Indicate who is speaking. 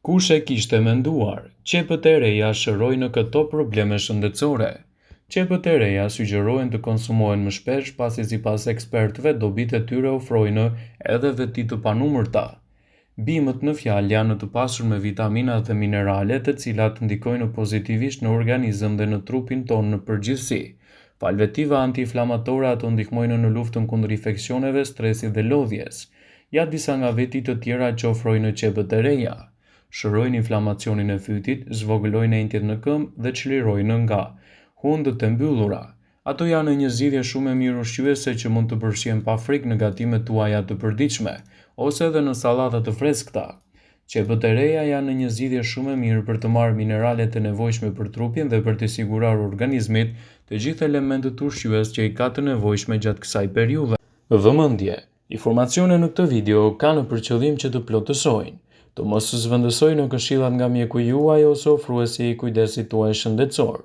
Speaker 1: Kush e kishte menduar, qepët e reja shërojnë këto probleme shëndetësore. Qepët e reja sugjerohen të konsumohen më shpesh pasi sipas ekspertëve dobitë e tyre ofrojnë edhe veti të panumërta. Bimët në fjalë janë të pasur me vitamina dhe minerale të cilat ndikojnë pozitivisht në organizëm dhe në trupin tonë në përgjithësi. Falë vetive antiinflamatore ato ndihmojnë në luftën kundër infeksioneve, stresit dhe lodhjes. Ja disa nga vetitë të tjera që ofrojnë qepët e reja. Shërojnë inflamacionin e fytit, zvogëlojnë enjtjet në këmbë dhe çlirojnë nga hundët e mbyllura. Ato janë një zgjidhje shumë e mirë ushqyese që mund të përfshihen pa frikë në gatimet tuaja të përditshme ose edhe në sallata të freskëta. Qepët e reja janë një zgjidhje shumë e mirë për të marrë mineralet e nevojshme për trupin dhe për t'i siguruar organizmit të gjithë elementët ushqyes që i ka të nevojshme gjatë kësaj periudhe. Vëmendje! Informacionet në këtë video kanë për qëllim që të plotësojnë, të mos zëvendësojnë këshillat nga mjeku juaj ose ofruesi i kujdesit tuaj shëndetësor.